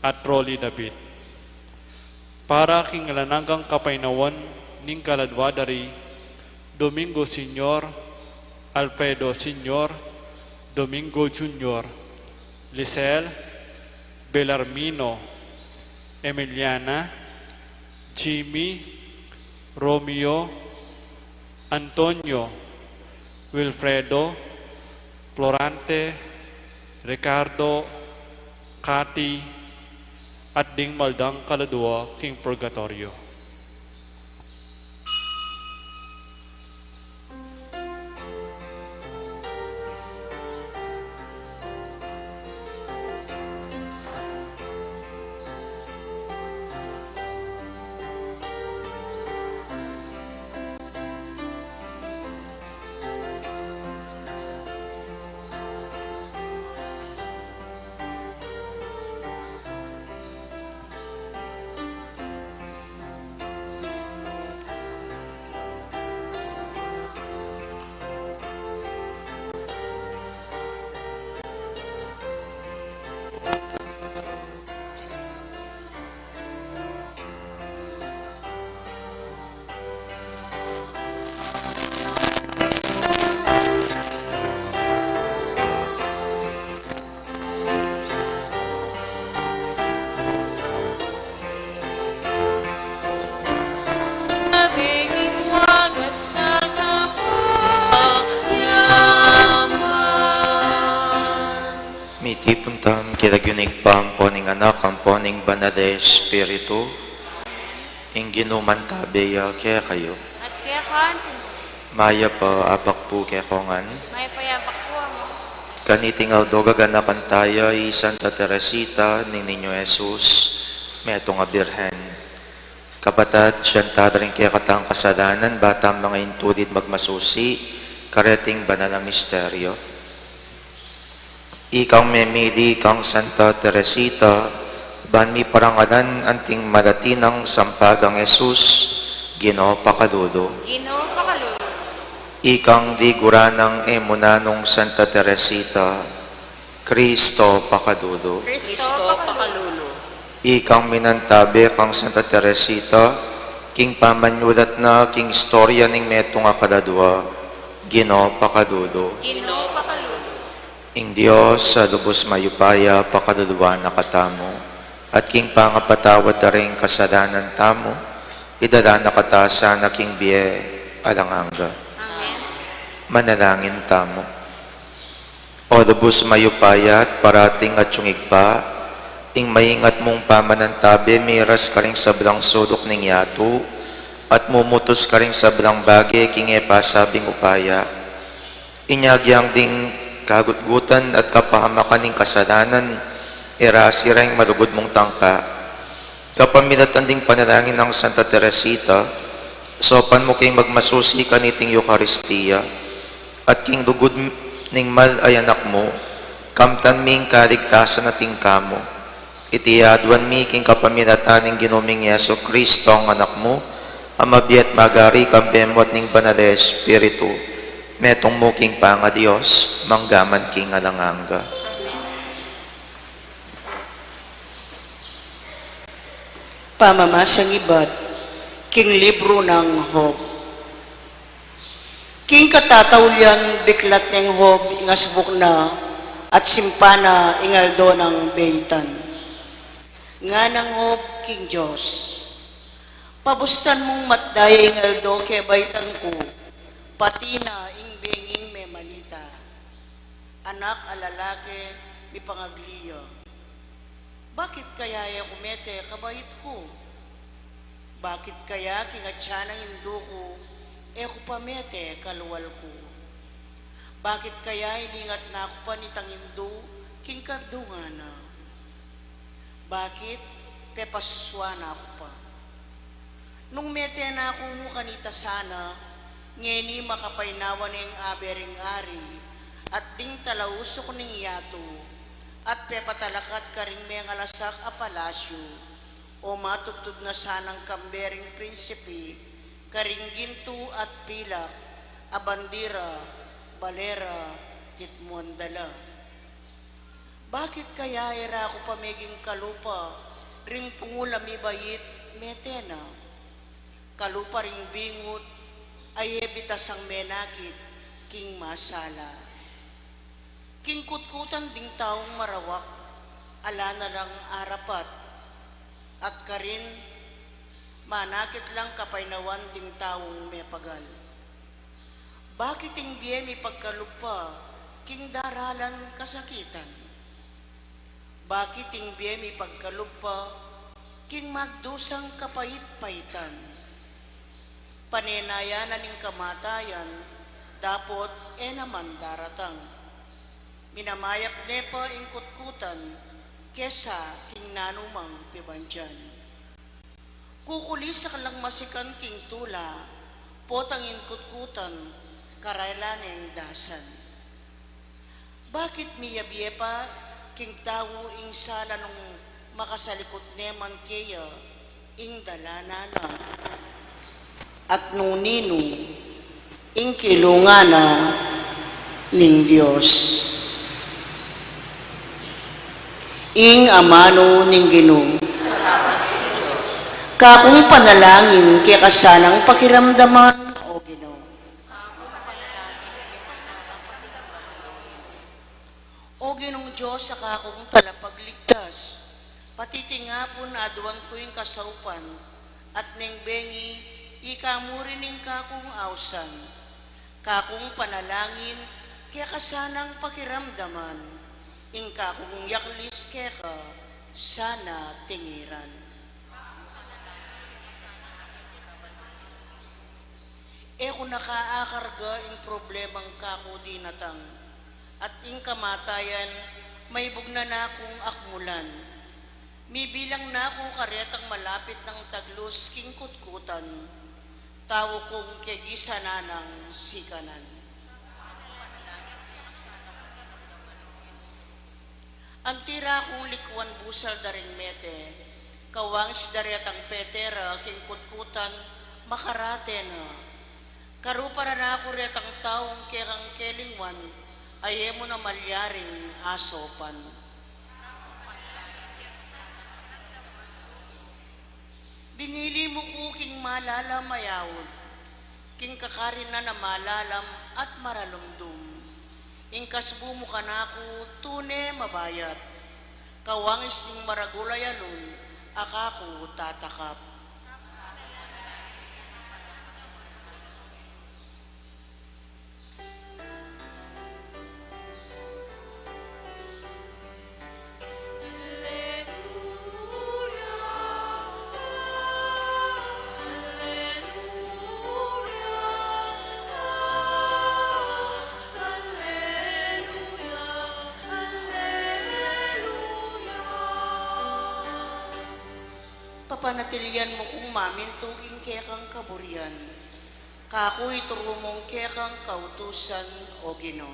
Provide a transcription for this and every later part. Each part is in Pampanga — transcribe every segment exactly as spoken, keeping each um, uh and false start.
at Rolly David. Para king alang anggang kapaynawan ning kaladua da ri Domingo Senior, Alfredo Senior, Domingo Junior, Lisel, Belarmino, Emiliana, Jimmy, Romeo, Antonio, Wilfredo, Florante, Ricardo, Cathy, at ding maldang kaladua king purgatoryo. Mitipun tamu king lagyu ning Ibpa, ampo ning Anak, ampo ning Banal a Espiritu. Ing Ginu mantabe ya kekayu. At keka naman. Mayap a abak pu kekongan. Mayap a abak pu, Among. Kaniting aldo gaganakan taya i Santa Teresita ning Niño Jesus, metung a birhen. Kapatad, siyang tadring kekatang kasalanan, ba tang manga intulid magmasusi kareting banal a misteryo. Ikang memili kang Santa Teresita, ban miparangalan anting malatinang sampagang Jesus, Ginu pakalulu. Ginu pakalulu. Ikang liguran nang e mu nanung Santa Teresita, Kristo pakalulu. Kristo pakalulu. Ikang minantabe kang Santa Teresita, king pamanyulat na king istorya ning metung a kaladua, Ginu pakalulu. Ginu pakalulu. Ing Dios a lubus mayupaya pakaluluan na katamu, at king pangapatawad da ring kasalanan tamu, idala na kata sana king bie alang angga. Amen. Manalangin tamu. O lubus mayupaya at parating atiu Ibpa, ing maingat mung pamanantabe miras karing sablang suluk ning yatu, at mumutus karing sablang bage king e pasabing upaya. Inya agyang ding kagutgutan at kapahamakan ning kasalanan, e rasi ra ing malugud mung tangka. Kapamilatan ding panalangin nang Santa Teresita, saupan mu king magmasusi kaniting Eukaristia, at king lugud ning mal a Anak mu, kamtan mi ing kaligtasan atin kamu. Iti aduan mi king kapamilatan ning Ginu ming Jesucristo, ing Anak mu, a mabie at magari kambe mu at ning Banal a Espiritu, metung mu king pangaDios, mangga man king alang angga. Pamamasang ibat king libru nang Job. King katataulian, biklat neng Job ing asbuk na at simpan na ing aldo nang beitan. Ngana nang Job king Dios, "Pabustan mung matdaya ing aldo kebaitan ku, pati na ing benging memalita. Anak a lalaki, mipangagli ya. Bakit kaya e ku mete kabait ku? Bakit kaya king atyan nang indu ku, e ku pa mete kalual ku? Bakit kaya iningat na ku pa nitang indu king kandungan na? Bakit pepasusua na ku pa? Nung mete na ku mu kanita sana, ngeni makapaynawa neng abe ring ari at ding talausuk ning yatu, at pepatalakat karing mengalasak a palasyu, o matudtud na sanang kambe ring prinsipi karing gintu at pilak a bandira, bale ra, kitmuan da la." Bakit kaya e ra ku pa meging kalupa ring pungul a mibait? Mete na kalupa ring bingut a e bitasang menakit king masala. King kutkutan ding taung marawak, ala na lang arapat, at karin manakit lang kapainawan ding taung mepagal. Bakit ing bie mi pagkalub pa king daralan kasakitan? Bakit ing bie mi pagkalub pa king magdusang kapait-paitan? Panenayan na ning kamatayan, dapot e naman daratang. Minamayap ne pa ing kutkutan kesa king nanumang pibandian. Kukulisak lang masikan king tula, potang ing kutkutan, karela neng dasan. Bakit miyabie pa king tau ing sala nung makasalikut ne man keya ing dalanan na? At nung ninu ing kilungan na ning Dios. Ing amanu ning Ginu. Kakung panalangin keka sanang pakiramdaman, O Ginu. O Ginung Dios a kakung talapagligtas, patitingapun aduan ku ing kasaupan, at neng bengi ika mu rin ing kakung ausan. Kakung panalangin keka sanang pakiramdaman, ing kakung yaklis keka sana tingiran. E ku na kaakarga ing problemang kaku dinatang, at ing kamatayan maibug na nakung akmulan. Mibilang na ku karetang malapit nang taglus king kutkutan, tau kung kegisanan nang sikanan. Anti ra kung likuan busal da ring mete, kawangis da retang petera king kutkutan, makarate na. Karupa ra naku retang taung kekang kelingwan, a e mu na malyaring asopan. Binili mu ku king malalam a yaun, king kakarinan a malalam at maralumdum. Ing kasbu mu kanaku tune mabayat, kawangis ning maragul a yalun a kaku tatakap. Papanatilian mu kung mamintu king kekang kaburian. Kaku ituru mung kekang kautusan, O Ginu.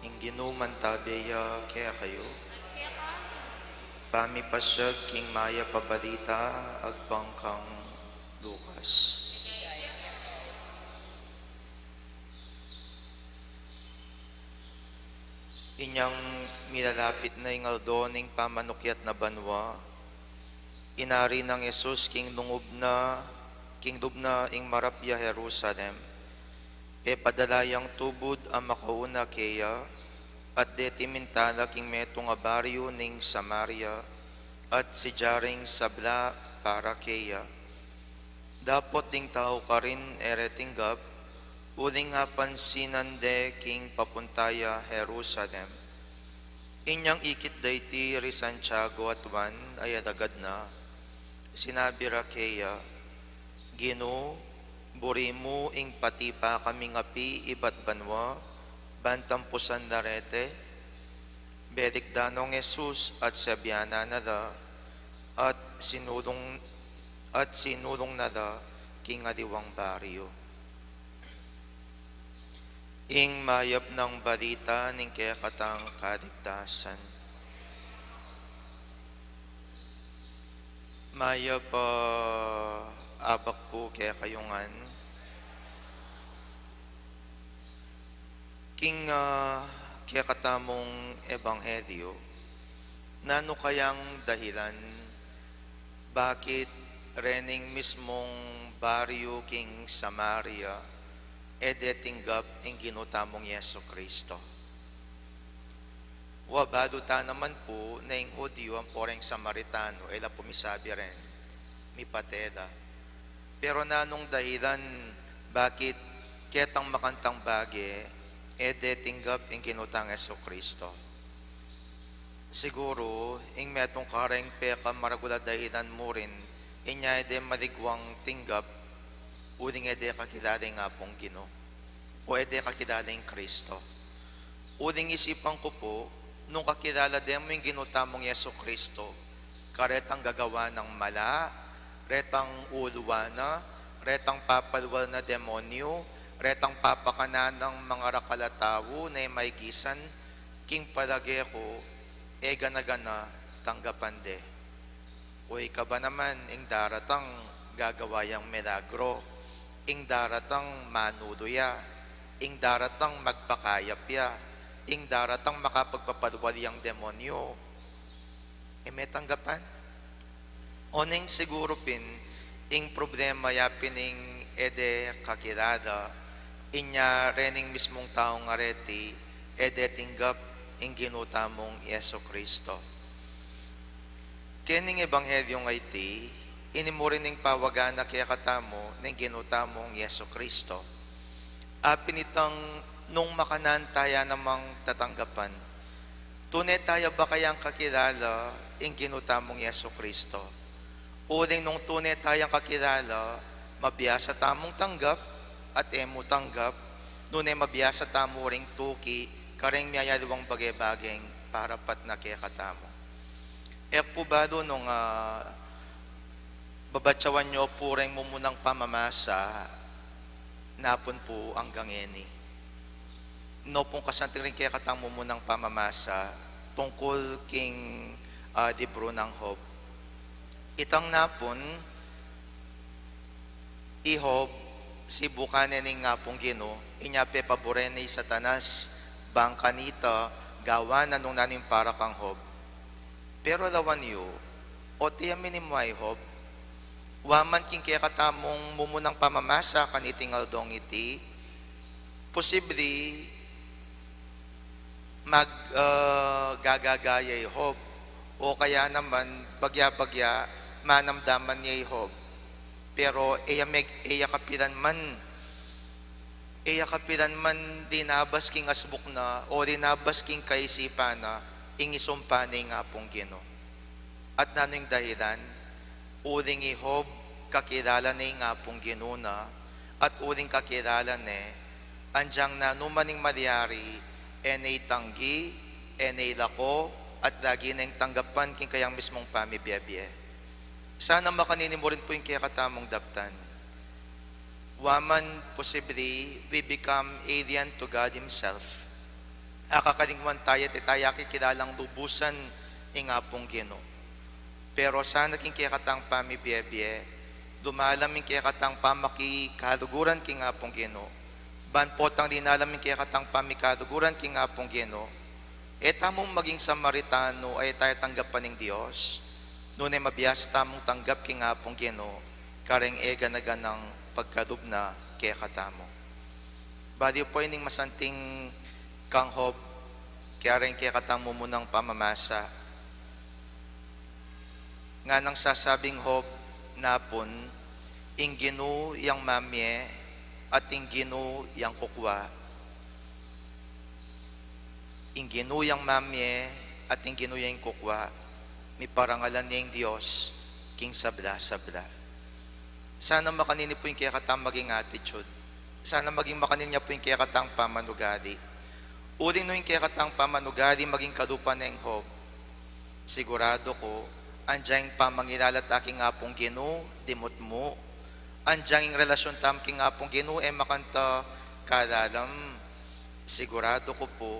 Ing Ginu mantabe ya kekayu. Pamipasiag king Mayap a Balita agpang kang Lucas. Inyang milalapit na ing aldo ning pamanukyat na banua, inari nang Jesus king lungub na, king lub na ing marap ya Jerusalem. Pepadala yang tubud a makauna keya, at deti mintala king metung a baryu ning Samaria, at sidya ring sabla para keya. Dapot ding tau karin e re tinggap, uling apansinan de king papunta ya Jerusalem. Inyang ikit da iti ri Santiago at Juan a alagad na, sinabi ra keya, Ginu, buri mu ing pati pa kaming api ibat banua, ban tampusan la reti? Berikdan nong Jesus at siabianan na la, at sinulung, at sinulung na la king aliwang baryu. Ing mayap nang balita ning kekatang kaligtasan. Mayap a abak pu kekayu ngan. King, ah, kekatamung ebanghelyu, nanu kayang dahilan bakit rening mismung baryu king Samaria e de tinggap ing Ginu tamung Jesucristo? Wa, balu ta naman pu na ing Hudyu ampo reng Samaritano, e la pu misabi ren, mipate la. Pero nanung dahilan bakit ketang makantang bage e de tinggap ing Ginu tang Jesucristo? Siguru, ing metung kareng pekamaragul a dahilan murin, inya e de maligwang tinggap, uling e de kakilala ing Apung Ginu, o e de kakilala ing Kristo. Uling isipan ku pu, nung kakilala de mu ing Ginu tamung Jesucristo, karetang gagawa nang mala, retang uluan na, retang papalwal na demonyu, retang papakanan nang mangarakal a tau na e maigisan, king palage ku, e gana-gana tanggapan de. O ika ba naman, ing daratang gagawa yang milagro, ing daratang manulu ya, ing daratang magpakayap ya, ing daratang makapagpapalwal yang demonyu, e me tanggapan? O neng siguru pin, ing problema ya pin ing e de kakilala, inya rening mismung taung areti e de tinggap ing Ginu tamung Jesucristo. Kening ebanghelyu a iti, ini mu rin ing pawagan na kekatamu ning Ginu tamung Jesucristo. Apin itang nung makanan taya namang tatanggapan, tune taya ba kayang kakilala ing Ginu tamung Jesucristo? Uling nung tune tayang kakilala, mabiasa tamung tanggap at e mu tanggap, nune mabiasa tamu ring tuki kareng miyayaliwang bage-bageng parapat na kekatamu. E ku pu balu nung, ah, babatsawan yu pu reng mumunang pamamasa, napun pu anggang ngeni. No pung kasanting ring kekatang mumunang pamamasa tungkul king, ah, libru nang Job. Itang napun, i Job, sibukan ne ning Apung Ginu, inya pepaburen ne i Satanas, bang kanita, gawan na nung nanu ing para kang Job. Pero lawan yu, o te ya minimwa i Job? Wa man king kekatamung mumunang pamamasa kaniting aldong iti, posibli mag, ah, gagagaya i Job, o kaya naman bagya-bagya manamdaman ya i Job. Pero e ya meg-, e ya kapilan man, e ya kapilan man linabas king asbuk na o linabas king kaisipan na ing isumpa ne ing Apung Ginu. At nanu ing dahilan? Uling i Job, kakilala ne ing Apung Ginu na, at uling kakilala ne, anyang nanu man ing malyari, e ne itanggi, e ne ilako, at lagi neng tanggapan king kayang mismung pamibie-bie. Sana makanini mu rin pu ing kekatamung daptan. Wa man, posibli, we become alien to God Himself. Akakalingwan taya at e taya kikilalang lubusan ing Apung Ginu. Pero sana king kekatang pamibie-bie, lumalam ing kekatang pamakikaluguran king Apung Ginu. Ban potang linalam ing kekatang pamikaluguran king Apung Ginu, e tamu maging Samaritano a e taya tanggapan ning Dios, nune mabiasa tamung tanggap king Apung Ginu kareng e gana-ganang pagkalub na kekatamu. Baliw pu ining masanting kang Job, kareng kekatang mumunang pamamasa. Nganang sasabing Job, napun, ing Ginu yang mamie at ing Ginu yang kukua. Ing Ginu yang mamie at ing Ginu yang kukua, miparangalan ne ing Dios king sabla-sabla. Sana makanini pu ing kekatang maging attitude. Sana maging makanini ya pu ing kekatang pamanugali. Uling nung ing kekatang pamanugali maging kalupa neng Job, sigurado ku, Anjang ing pamangilala ta king Apung Ginu, dimutmu. Anjang ing relasyun tamu king Apung Ginu, e makanita kalalam. Siguradu ku pu,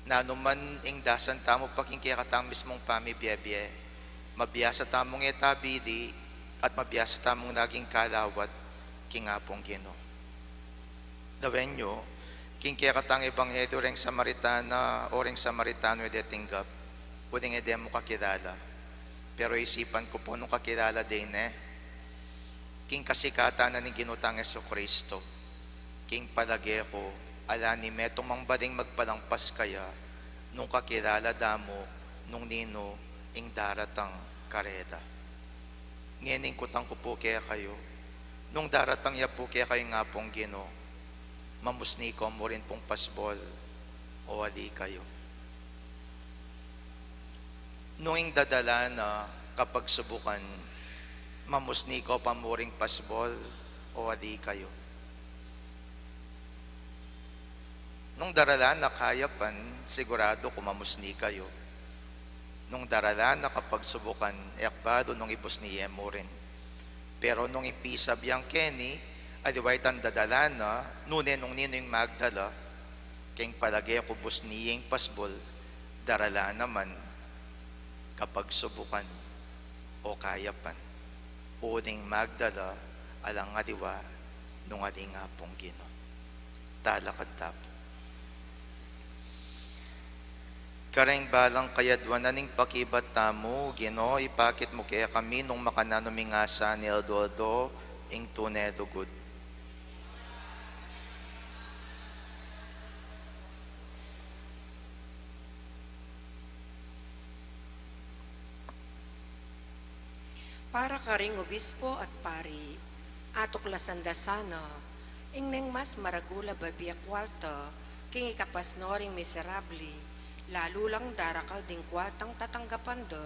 nanuman ing dasan tamu pa king kekatang mismung pamibiebie, mabiasa tamung e tabili, at mabiasa tamung naging kalawat king Apung Ginu. Lawen yu, king kekatang ebanghelyu reng Samaritana o reng Samaritanu e de tinggap, uling e de mu kakilala. Pero isipan ku pu nung kakilala de ne, king kasikatan na ning Ginu tang Jesucristo, king palage ku, ala ni metung mang baling magpalampas kaya, nung kakilala da mu nung ninu ing daratang karela. Ngeni ing kutang ku pu kekayu, nung daratang ya pu kekayu ing Apung Ginu, mamusni ko mu rin pung pasbol o ali kayu? Nung ing dadalan na kapagsubukan, mamusni ko pa mu ring pasbol o ali kayu? Nung daralan na kayapan, siguradu ku mamusni kayu. Nung daralan na kapagsubukan, e ku balu nung ibusni ye mu rin. Pero nung ing pisabian keni, aliwa itang dadalan na, nune nung ninu ing magdala, king palage ku busni ye ing pasbol, daralan na man kapagsubukan o kayapan, uling magdala alang aliwa nung ali ing Apung Ginu. Talakad ta pu. Kareng balang kayadwanan ning pakibat tamu, Ginu, ipakit mu kekami nung makananu ming asasan aldo-aldo ing tune lugud. Para karing obispo at pari, atuklasan da sana ing neng mas maragul a bibie kualta king ikapasno ring miserable, lalu lang darakal ding kualtang tatanggapan da,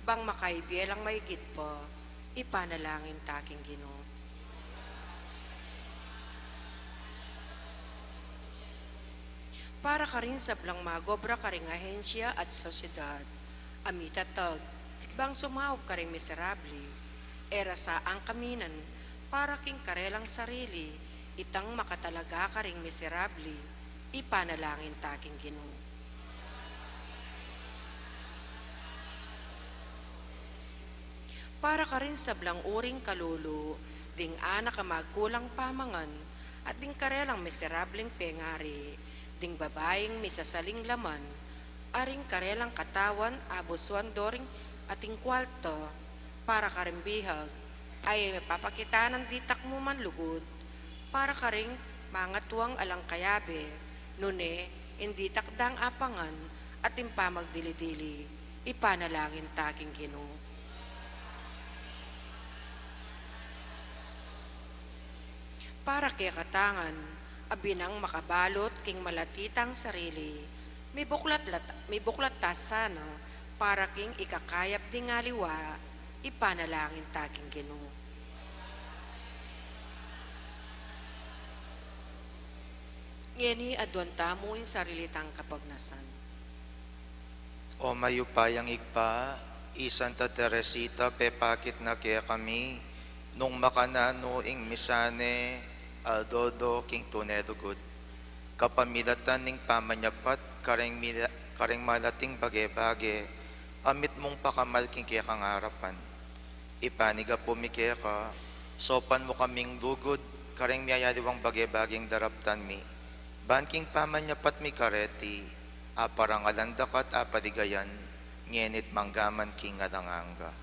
bang makaibie lang maigit pa. Ipanalangin ta king Ginu. Para karing sablang mag-obra karing ahensya at sosyedad a mitatag, bang sumaup karing miserable, e ra sa angkaminan para king karelang sarili, itang makatalaga karing miserable, ipanalangin ta king Ginu. Para karing sablang uring kalulu, ding anak a magkulang pamangan, at ding karelang miserableng pengari, ding babaing misasaling laman, a ring karelang katawan abusuan do ring ating kualta, para karing bihag a e mapapakit nang ditak mu manlugud, para karing mangatuang alang kayabe, nune ing ditak dang apangan at ing pamagdili-dili, ipanalangin ta king Ginu. Para kekatangan a binang makabalut king malati tang sarili, mibuklat lat-, mibuklat ta sana para king ikakayap ding aliwa, ipanalangin ta king Ginu. Ngeni aduan tamu ing sarili tang kapagnasan. O mayupayang Ibpa, i Santa Teresita pepakit na kekami nung makananu ing misa ne aldo-aldo king tune lugud, kapamilatan ning pamanyapat kareng mila-, kareng malating bage-bage a mitmung pakamal king kekang arapan. Ipanyawad mi keka, saupan mu kaming lugud kareng miyayaliwang bage-bageng daraptan mi, ban king pamanyapat mi kareti, aparangalan da ka at apaligayan, ngeni't manggaman king alang angga.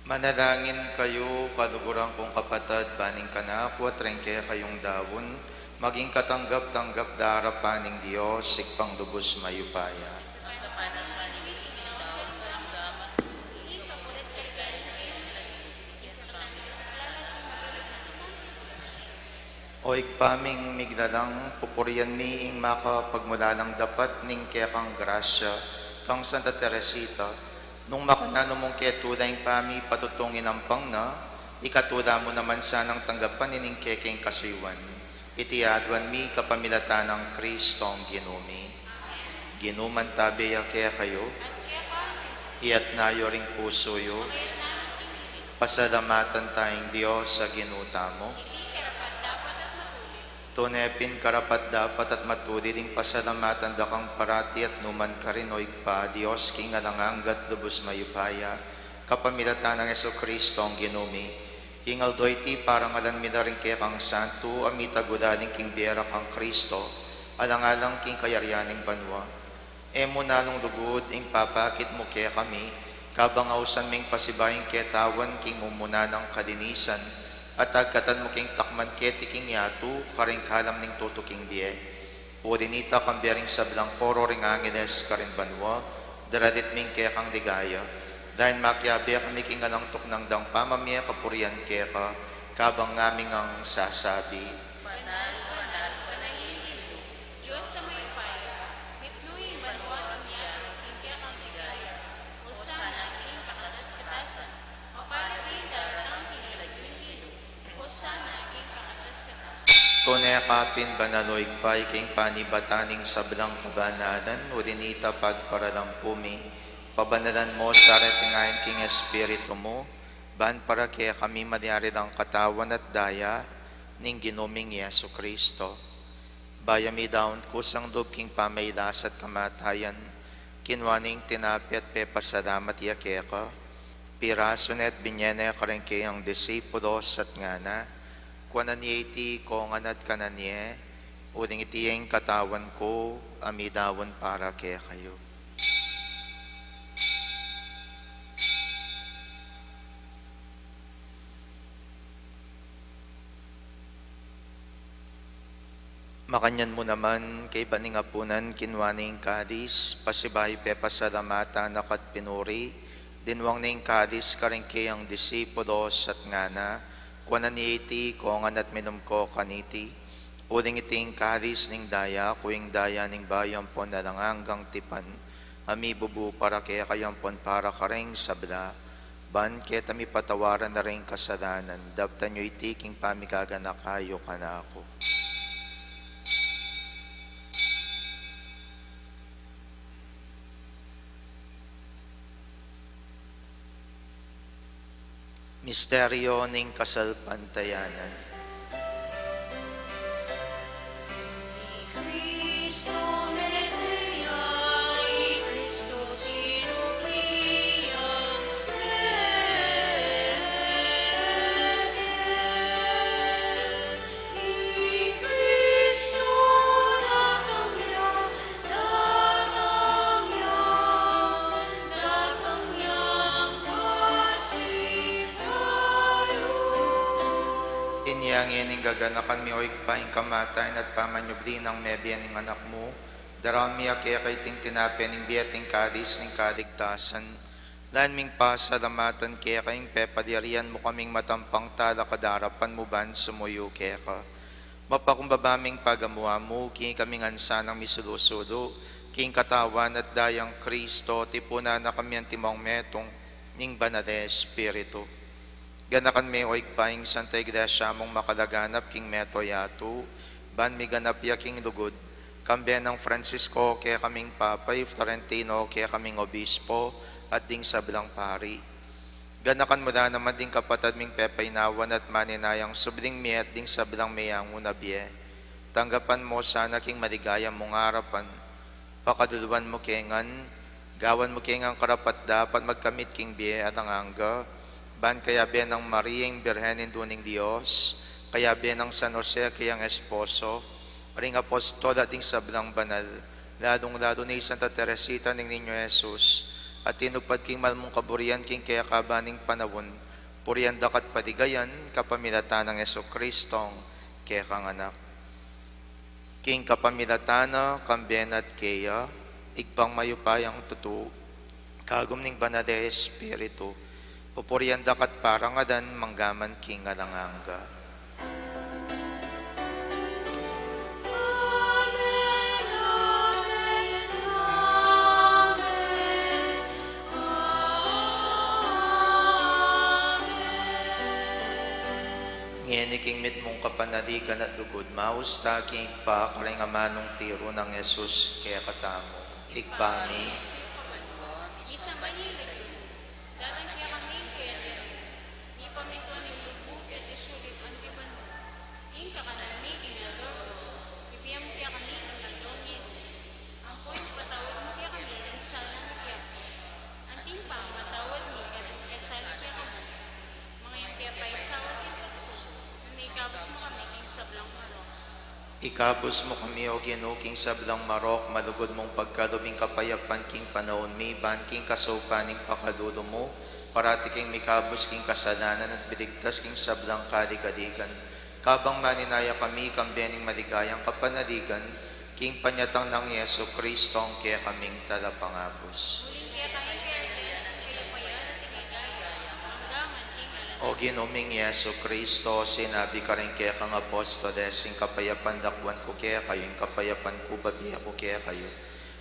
Manalangin kayu, kaluguran kung kapatad, ban ing kanaku at ring kekayung daun maging katanggap-tanggap darapan ning Dios, Ibpang lubus mayupaya. O Ibpa ming miglalang, pupurian mi ing makapagmulalang dapat ning kekang grasya kang Santa Teresita, nung makananu mung ketula ing pamipatutung inampang na, ikatula mu naman sanang tanggapan ining kekeng kasuyuan. Iti aduan mi kapamilatan nang Kristong Ginu mi. Ginu mantabe ya kekayu. Iyatas yu ring pusu yu. Pasalamatan taya ing Dios a Ginu tamu. Tune pin karapat-dapat at matulid ing pasalamatan da kang parati at numan karin, O Ibpa, Dios king alang angga at lubus mayupaya, kapamilatan nang Jesucristong Ginu mi. King aldo iti parangalan mi la ring kekang santu a mitagulaling king bie ra kang Kristo, alang-alang king kayarian ning banua. E mu na lugud ing papakit mu kekami, kabang ausan ming pasibayu ing ketawan king mumuna nang kalinisan, at agkatan mu keng takman keti king yatu karing kalam ning tutuking bie. Uli nita, kambe ring sablang koro ring angeles karin banua, daralit mi ing kekang ligaya. Dayun makiabe kami king alang tuknang dang pamamie kapurian keka, kabang ngaming sasabi: Banal, banal, banal ing Ginu, Dios a mayupaya, mitmu ing banua at ing yatu king kekang ligaya. Hosana king pakatas-katasan. Mapalad ding daratang king lagyu ning Ginu. Hosana king pakatas-katasan. Tune ka pin banal, O Ibpa, ika ing panibatan ning sablang kabanalan, uli nita pagparalampu mi, pabanalan mu sa reting ain king Espiritu mu, ban para kekami malyari lang katawan at daya ning Ginu ming Jesucristo. Bayu mi daun kusang lub king pamailas at kamatayan, kinua ne ing tinape at pepasalamat ya keka, pirasu ne at binye ne karing keyang disipulos at ngana: Kuanan ye iti kongan at kanan ye, uling iti ing katawan ku a midaun para kekayu. Makanyan mu naman, kaybat ning apunan, kinua ne ing kalis, pasibayu pepasalamatan na ka't pinuri, dinwang ne ing kalis karing keyang disipulos at ngana: Kuanan ye iti kongan at minum ko kaniti, uling iti ing kalis ning daya ku, ing daya ning bayu ampon alang anggang tipan, a mibubu para kekayu ampon para karing sabla, ban keta mipatawaran la ring kasalanan. Daptan yu iti king pamigaganaka yu kanaku. Misteryo ning kasalpantayanan. Inya ngeni ing gaganakan mi, O Ibpa, ing kamatayan at pamanyubli nang mebie ning Anak mu. Daraun mi keka iting tinape ning bie at ing kalis ning kaligtasan. Lalu ming pasalamatan keka ing pepalyarian mu kaming matampang talakad king arapan mu ban sumuyu keka. Mapakumbaba ming pagamuan mu, king ikami ngan sanang misulu-sulu king katawan at dayang Kristo, tipunan na kami antimong metung ning Banal a Espiritu. Ganakan me, O Ibpa, ing Santa Iglesia mung makalaganap king meto yatu, ban miganap ya king lugud, kambe nang Francisco kekaming Papa, i Florentino kekaming Obispo, at ding sablang pari. Ganakan mu la naman ding kapatad ming pepainawan at maninayang subling mie at ding sablang meyangu na bie. Tanggapan mu sana king maligaya mung arapan. Pakaluluan mu ke ngan, gawan mu ke ngan karapat-dapat magkamit king bie alang angga, ban kayabe nang Maria ing Birhen, Indu ning Dios, kayabe nang San Jose a keyang esposo, ring apostol at ding sablang banal, lalung-lalu na i Santa Teresita ning Niño Jesus, a tinupad king mal mung kaburian king kekaban ning panaun, purian da ka at paligayan, kapamilatan nang Jesucristong kekang Anak. King kapamilatan na, kambe na at keya, Ibpang mayupayang tutu, kagum ning Banal a Espiritu, pupurian da ka at parangalan, manggaman king alang angga. Ngeni king mitmung kapanaligan at lugud, maus ta king Ibpa karing amanung tiru nang Jesus kekatamu. Ibpa mi, misamban ya ing lagyu mu, datang kekami ing kayarian mu, mipamintuan ing lub mu keti sulip anti ban mu. Ing kakanan mi king aldo-aldo ibie mu kekami king aldo ngeni. Ampon ipatawad mu kekami ing sala mi kekami, anti ing pamamatawad mi keti king mikasala kekami. Manga e mu ke paisaul king tuksu, nune ikabus mu kami king sablang marok. Ikabus mu kami, O Ginu, king sablang marok, malugud mung pagkalub ing kapayapan king panaun mi, ban king kasaupan ning pakalulu mu, parati kaming mikabus king kasalanan at miligtas king sablang kaligaligan. Kabang maninaya kami kambe ning maligayang kapanaligan, king panyatang nang Jesucristong kekaming Talapangabus. Uling keka ing kayarian, ing kayapayan, at ing ligaya, manggaman king alang angga. O Ginu ming Jesucristo, sinabi mu karing kekang apostoles, ing kapayapan lakwan ku kekayu, ing kapayapan ku babie ku kekayu.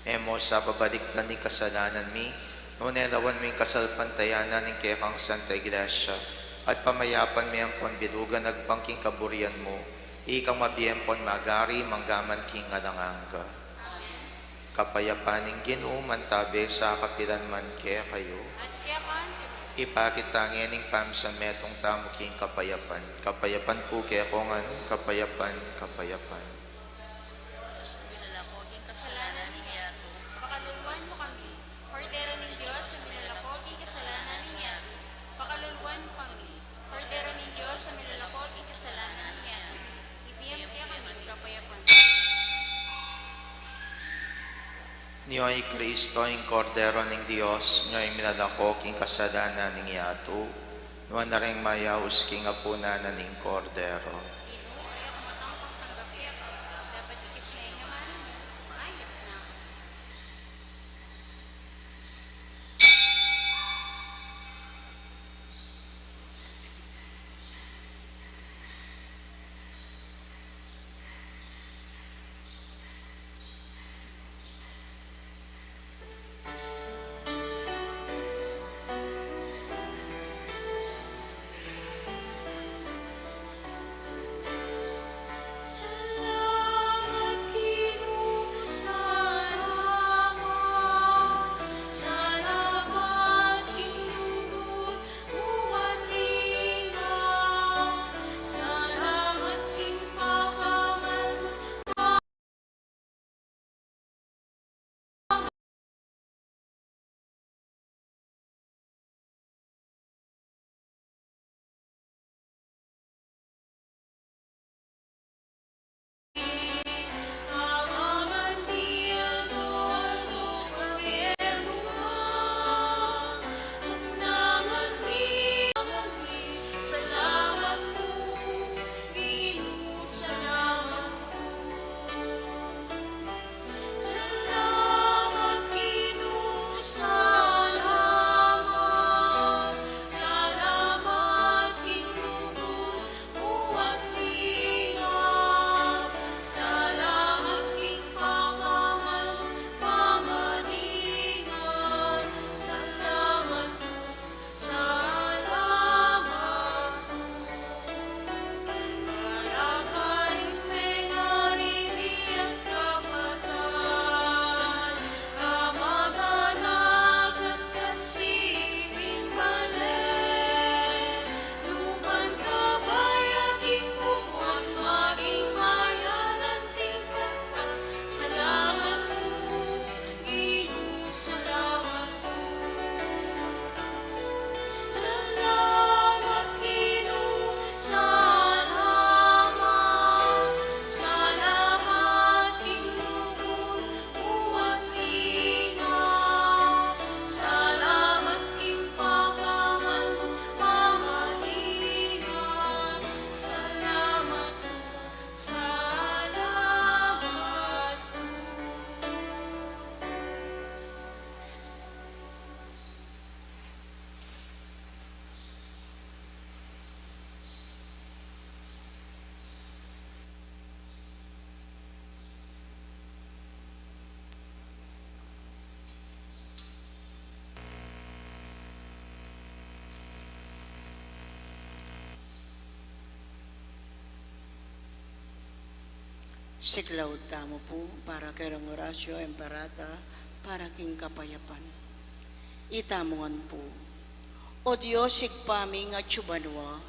E mu sa babalikdan ing kasalanan mi, nune lawan mu ing kasalpantayanan ning kekang Santa Iglesia, at pamayapan me ampon bilugan agpang king kaburian mu, ikang mabie ampon magari manggaman king alang angga. Kapayapan ning Ginu mantabe sa kapilan man kekayu. At keka mu rin. Ipakit ta ngeni ing pamisametung tamu king kapayapan. Kapayapan pu kekongan, kapayapan, kapayapan. Ing kasalanan ning yatu, pakaluluan mu kami. Kordero ning Dios a minalako king kasalanan ning yatu, pakaluluan mu kami. Kordero ning Dios a minalako king kasalanan ning yatu, ibie mu kekami ing kapayapan. Nyo i Kristo, ing Kordero ning Dios, nyo ing minalako king kasalanan ning yatu, nuan na ring mayaus king apunan na ning Kordero. Ginu, e ku makatangkang tanggap keka, dapat ikit ne ing amanu mu, mayap na aku. Siklaud tamu pu para kay Reng Horacio Emperata, para king kapayapan. Itamu ngan pu. O Dios, Ibpa mi, atsu ka banua,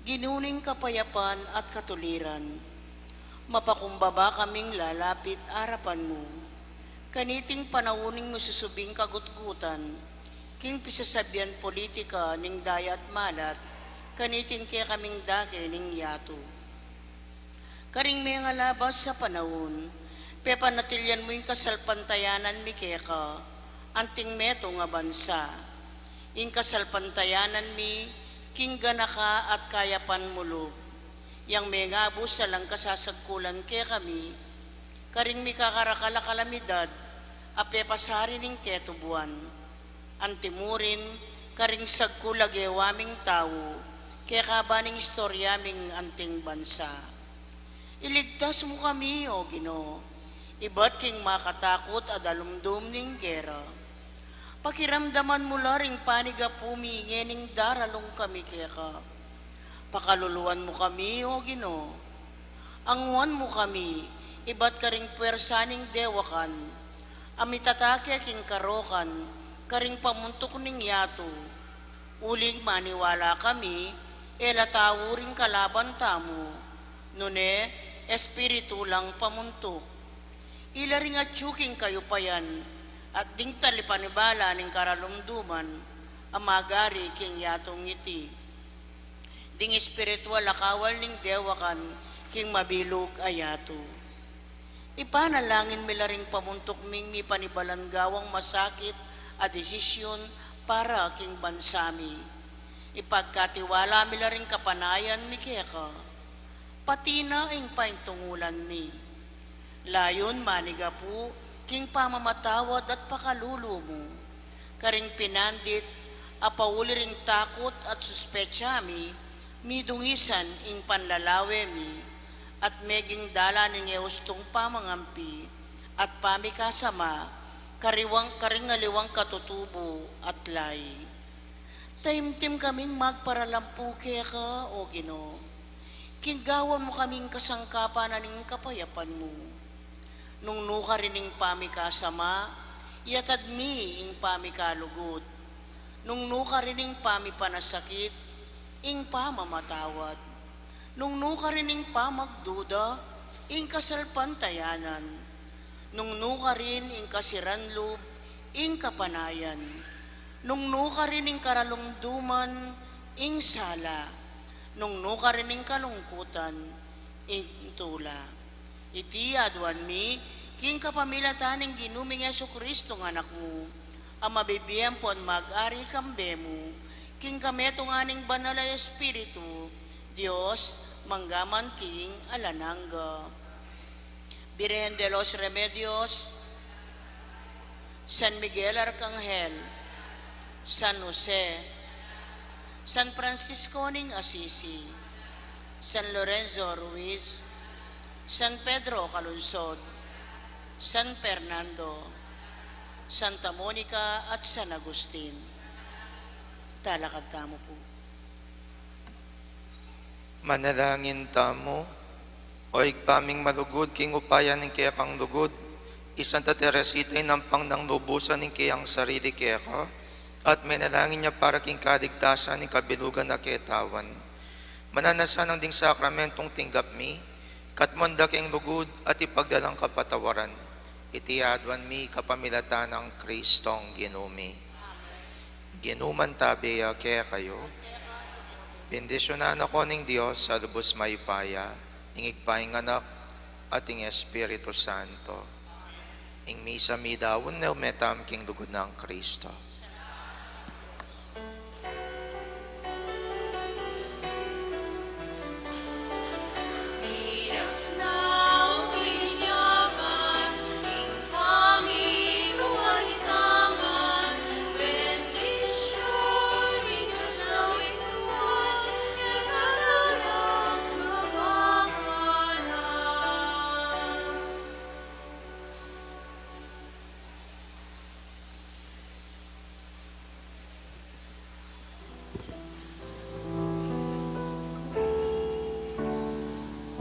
Ginu ning kapayapan at katuliran, mapakumbaba kaming lalapit arapan mu kaniting panaun ning masusubing kagutgutan king pisasabian politika ning daya at malat kaniting kekaming dake ning yatu. Karing mengalabas a panaun, pepanatilyan mu ing kasalpantayanan mi keka, anting metung a bansa. Ing kasalpantayanan mi king ganaka at kayapan mu lub, yang mengabus alang kasasagkulan kekami, karing mikakarakal a kalamidad a pepasari ning ketubuan. Anti mu rin karing sagkul a gewa ming tau, kekaba ning istorya ming anting bansa. Iligtas mu kami, O Ginu, ibat king makatakut a dalumdum ning gera. Pakiramdaman mu la ring panigapu mi ngening daralung kami keka. Pakaluluan mu kami, O Ginu. Anguan mu kami ibat karing puersa ning dewakan a mitatake king karokan karing pamuntuk ning yatu. Uling maniwala kami, e la tau ring kalaban tamu, nune espiritu lang pamuntuk. Ila ring atyu king kayupayan at ding talipanibala ning karalumduman a magari king yatung iti. Ding espiritual a kawal ning dewakan king mabilug a yatu. Ipanalangin mi la ring pamuntuk ming mipanibalan gawang masakit a desisyon para king bansa mi. Ipagkatiwala mi la ring kapanayan mi keka, pati na ing paintungulan mi. Layun manigapu king pamamatawad at pakalulu mu karing pinandit a pauli ring takut at suspetsa mi, midungisan ing panlalawe mi, at meging dalan ning e ustung pamangampi at pamikasama kariwang, karing aliwang katutubu at layi. Taimtim kaming magparalampu keka, O Ginu, king gawan mu kaming kasangkapan na ning kapayapan mu. Nung nukarin ing pamikasama, iyatad mi ing pamikalugud. Nung nukarin ing pamipanasakit, ing pamamatawad. Nung nukarin ing pamagduda, ing kasalpantayanan. Nung nukarin ing kasiran lub, ing kapanayan. Nung nukarin ing karalumduman, ing sala. Nung nukarin ing kalungkutan, ing tula. Iti aduan mi king kapamilatan ning Ginu ming Jesucristo nga Anak mu, a mabibie ampon mag-ari kambe mu king kametungan ning Banal a Espiritu, Dios, mangga man king alang angga. Birhen de los Remedios, San Miguel Arcangel, San Jose, San Francisco ning Assisi, San Lorenzo Ruiz, San Pedro Calungsod, San Fernando, Santa Monica at San Agustin. Talakad tamu pu. Manalangin tamu. O Ibpa ming malugud, king upaya ning kekang lugud, i Santa Teresita inampang nang lubusan ing keyang sarili keka, at menalangin ya para king kaligtasan ning kabilugan a ketawan. Mananu na sanang ding sakramentong tinggap mi, katmuan da keng lugud at ipaglalang kapatawaran. Iti aduan mi kapamilatan nang Kristong Ginu mi. Ginu mantabe ya kekayu. Bendisyunan na ko ning Dios a lubus mayupaya, ing Ibpa, ing Anak, at ing Espiritu Santo. Ing misa mi daun ne, ume tamu king lugud nang Kristo.